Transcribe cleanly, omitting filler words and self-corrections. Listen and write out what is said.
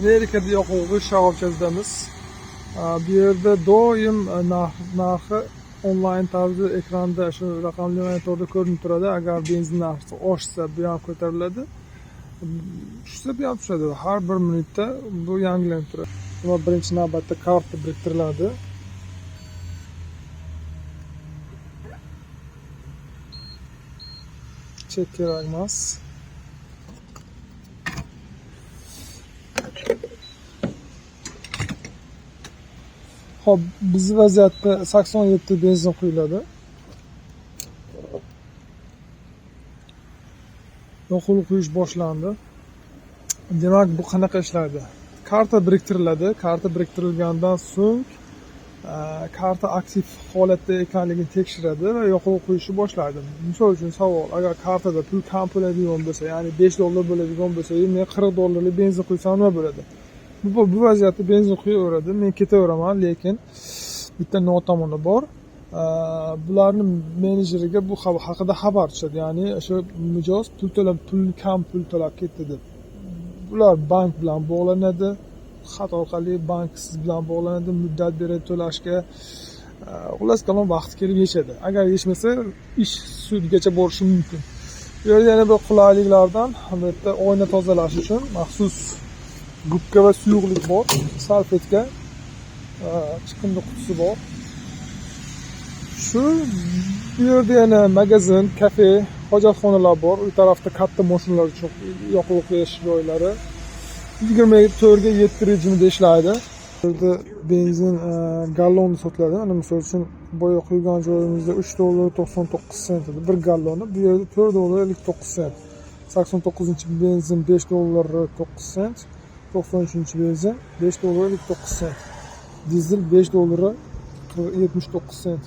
Amerikada yoqilg'i shoxobchasidamiz. Bu yerda doim narxi onlayn tarzda ekranda shu raqamli monitorda ko'rinib turadi. Agar benzin narxi oshsa, bu ham ko'tariladi. Tushsa, bu ham tushadi. Har bir minutda bu yangilanib turadi. Nima, birinchi navbatda karta biriktiriladi. Chek kerak emas. Xo'p, bizni vaziyatda 87 benzin quyiladi. Yoqilg'i quyish boshlandi. Demak, bu qanaqa ishlaydi? Karta biriktiriladi. Karta biriktirilgandan so'ng karta aktiv holatda ekanligini tekshiradi va yoqilg'i quyishni boshlaydi. Misol uchun savol, agar kartada pul kam bo'ladigan bo'lsa, ya'ni 5 dollar bo'ladigan bo'lsa, men 40 dollarlik benzin quysam nima bo'ladi? Bu vaziyatda benzin quyaveradi, men ketaveraman, lekin bitta notomoni bor. Bularni menejeriga bu haqida xabar tushadi, ya'ni o'sha mijoz pul to'lab, pul kam pul to'lab ketdi deb. Ular bank bilan bog'lanadi, xat orqali bank siz bilan bog'lanadi, muddat beradi to'lashga. Xullas kalom, vaqti kelib yechadi. Agar yechmasa, ish sudgacha borishi mumkin. Bu yerda yana bir qulayliklardan, bu yerda oyna tozalash uchun maxsus gubka va suyuqlik bor, salfetka, chiqindi qutisi bor. Shu bu yerda yana magazin, kafe, hojatxonalar bor. U tarafda katta mashinalar uchun yoqilg'i quyish joylari. 24 ga 7 rejimida ishlaydi. Bu yerda benzin gallonni sotiladi. Mana misol uchun boya quygan joyimizda 3 dollar 99 sent edi bir galloni. Bu yerda 4 dollar 59 sent. 89 benzin 5 dollar 9 sent. 93 benzin 5 dollar 59 sent. Dizel 5 dollar 79 sent.